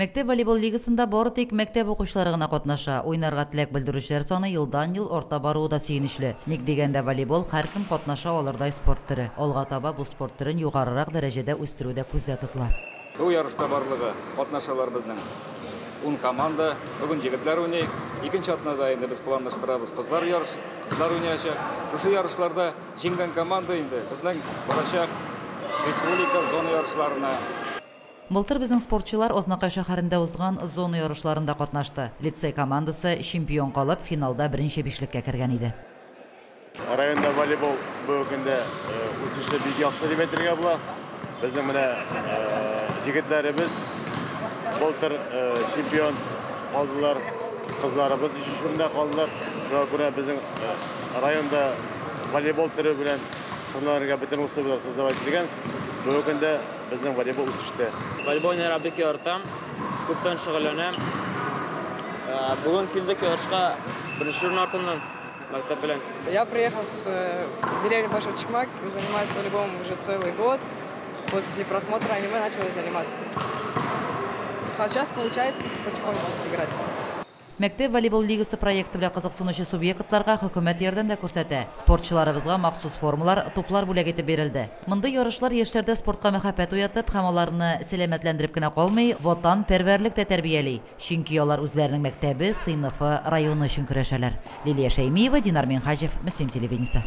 Мәктәп волейбол лигасында бары тик мәктәп укучылары гына катнаша. Уйнарга теләк белдерүчеләр саны елдан-ел арта баруы да сөенечле. Ник дигәндә, волейбол, һәркем катнаша алырдай спорт төре. Алга таба бу спорт төрен югарырак дәрәҗәдә үстерү дә күздә тотыла. Бу ярышта барлыгы катнашалар безнең ун команда. Бүген егетләр уйный. Икенче атнада инде без планлаштырабыз, кызлар ярыш, кызлар уйнаячак. Шушы ярышларда җиңгән команда инде безнең барачак республика зона ярышларына. Былтыр безнең спортчылар Азнакай шәһәрендә узган зона ярышларында катнашты. Лицей командасы чемпион калып, финалда беренче бишлеккә кергән иде. Районда волейбол бүгенге көндә үсеше бик яхшы дип әйтергә була. Безнең менә егетләребез былтыр чемпион калдылар, кызларыбыз өченче урында калдылар. Шуңа күрә безнең районда волейбол төре белән шөгыльләнергә бөтен условияләр создавать ителгән. Бүгенге көндә Безнең волейбол үсештә. Волейбол уйнарга бик яратам. Күптән шөгыльләнәм. Бүген килдек ярышка беренче урын артыннан мәктәп белән. Я приехал с деревни Большой Чикмак, занимаюсь волейболом уже целый год. После просмотра аниме начал заниматься. А сейчас получается потихоньку играть. Мәктәп волейбол лигасы проекты белән кызыксынучы субъектларга хөкүмәт ярдәм дә күрсәтә. Спортчыларыбызга махсус формалар, туплар бүләк итеп бирелде. Мондый ярышлар яшьләрдә спортка мәхәббәт уятып һәм аларны сәламәтләндереп кенә калмый, ватанпәрвәрлек тә тәрбияли. Чөнки алар үзләренең мәктәбе, сыйныфы, районы өчен көрәшәләр. Лилия Шәймиева, Динар Минһаҗев, Мөслим телевидениесе.